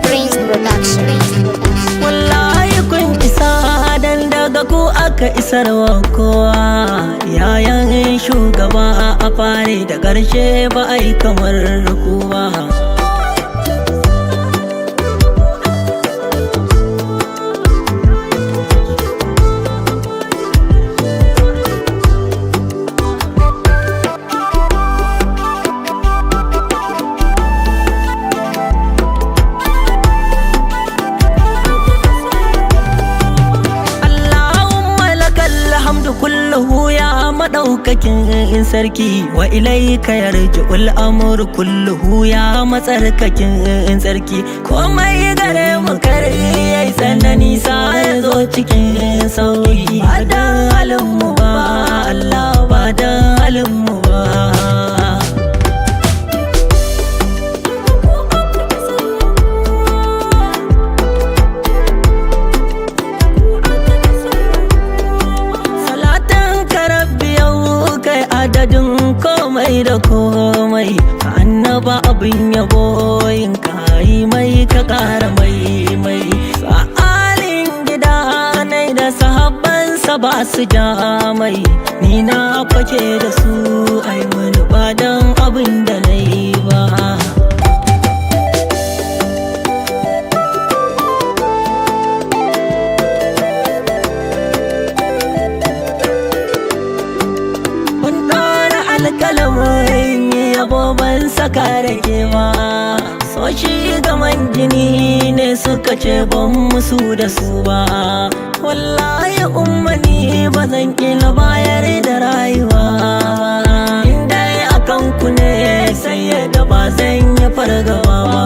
Prince Production. Wallahi kun isa dan daga ku aka isarwa kowa, yayan shugaba a fare da ƙarshe ba a yi kamar ku ba. Allahumma lakal hamdu kulluhu ya madaukakin sarki, wa ilaika yarji'ul amru kulluhu ya matsarkakin sarki. Komai gare mu kare yayi tsanani sa ya zo cikin sauki, ba dan halin mu ba Allah, ba dan halin mu ba. Salatan ka Rabbi yau kai adadin komai da komai, ka annaba abin yabo in ka yi mai ka kara mai mai sa'alin gida nai da sahabbansa ba su ja mai, ni na fake da su ai wani ba dan abin da na yi ba. Ban ɗora alƙalamin yabo ban saka rage ba, so shi gaman jini ne suka ce ban musu da su ba. Wallahi ummani ba zan ƙila bayar da rayuwa, in dai akan ku ne sai yadda ba zan yi fargaba ba.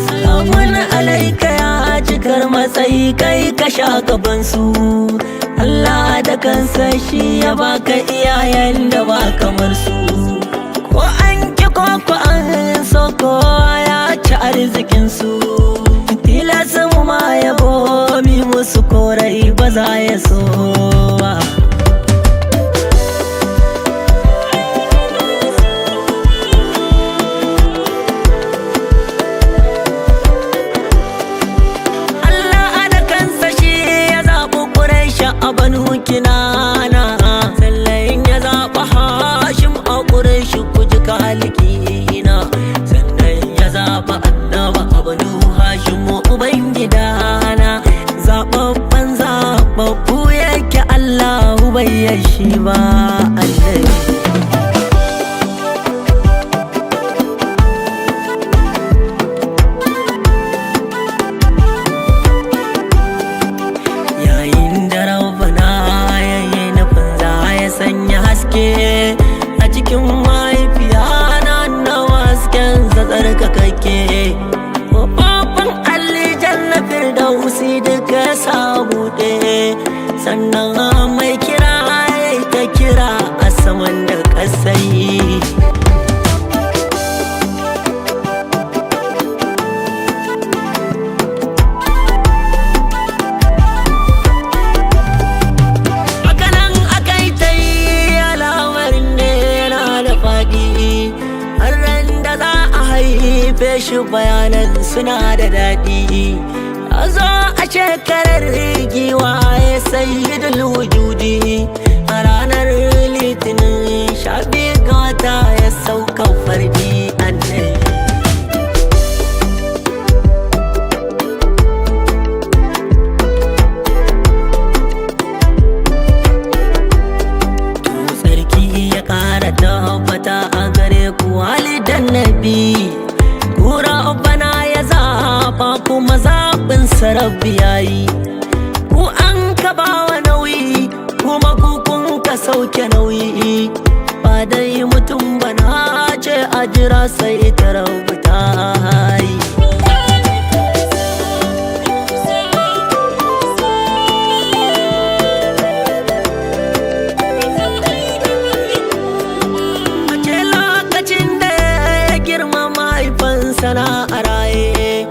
Salamun alaika ya cikar matsayi kai ka sha gabansu. Allah da kansa shi ya baka iyayen da ba kamar su. Ko an ki ko ko an so kowa ya ci arzikinsu. Tilas mu ma yabo mi musu korai ba za ya so ba. Allah da kansa shi ya zaɓi Quraish a Banu Kinana, sannan ya zaɓi Hashim a Quraish ku ji kalikina, sannan ya zaɓi Annaba a Banu Hashim ubangidana, zaɓaɓɓen zaɓaɓɓu yake Allahu bai yashi ba annabi. Yayin da Rabbana ya yi nufin za ya sanya haske a cikin mahaifiya na nawa hasken sa tsarkakakke, kofofin aljanna firdausi duka sa buɗe, sannan mai kira ya yi ta kira a saman da ƙasai. Hakanan aka yi ta yi al'amarin ne yana da faɗi, har ran da za a haife shi bayanan suna da daɗi. A zo a shekarar giwa ya sayyidul wujudi, a ranar Litinin 12 ga wata ya sauka fardi annabi. Sarki ya ƙara tabbata a gare ku walidan nabi, kura bana ya zaɓa kuma zaɓin sarabbi yayi, ku an ka bawa nauyi kuma ku kun ka sauke nauyi, ba dai mutum bana ce a jira sai ta rubuta yi. A ce lokacin da ya girma mahaifansa na a raye,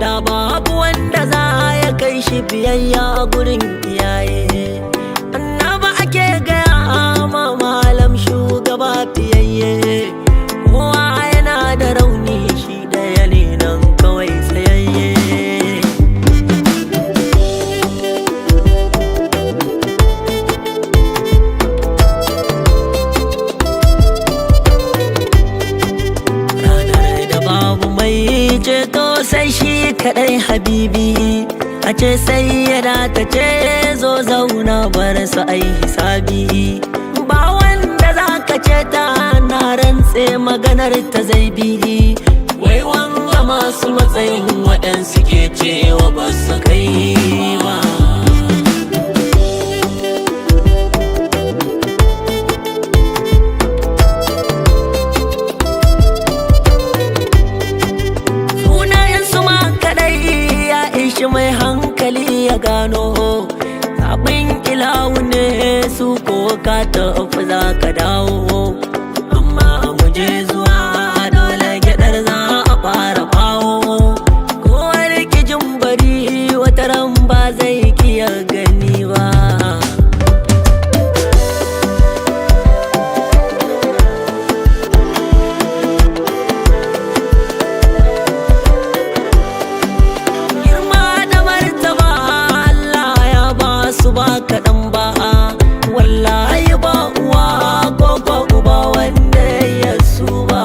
da babu wanda za ya kai shi biyayya gurin iyaye. Annaba ake gaya ma malam shugaba fiyayye, kowa yana da rauni, shi ɗaya ne nan kawai tsayayye. Ranar da babu mai ceto sai shi kadai habibi, a ce sai yana ta ce zo zauna bar su ai hisabi. Ba wanda za ka ce ta na rantse maganar ta zai bi. Wai wanga masu matsayin waɗansu ke cewa ba su kai ba. Sunayen su ma kadai ya ishi mai hankali ya gano abin ilahu ne su, ko ka tafi za ka dawo. Amma mu je zuwa, dole gyadar za a fara bawo. Ko rikijin bari wata ran ba zai kiya gani ba. Girma da martaba Allah ya ba su ba kaɗan ba, wallahi ba uwa ko ko uba wanda ya su ba.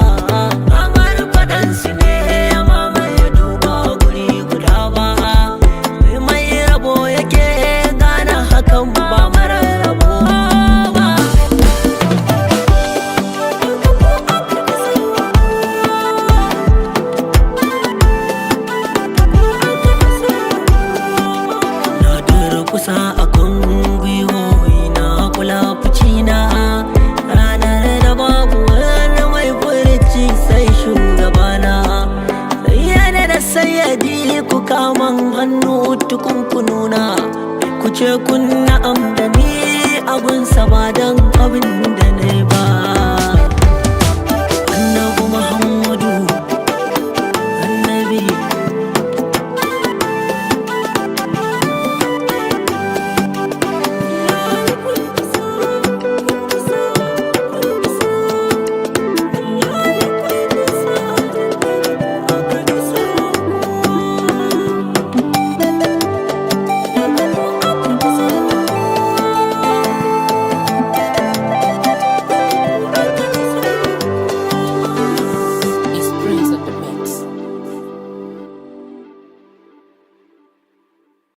Amar faɗansu ne ya mamaye duba guri guda ba. Mai rabo yake gane hakan, ba mara rabo ba. Na durkusa a kan gwiwowi na kula na, ranar da babu wani mai furici sai shugabana. Sayyada da sayyadi, ku kaman hannu tukun kununa, ku ce kun na'am da ni abun ba don abin da ne ba.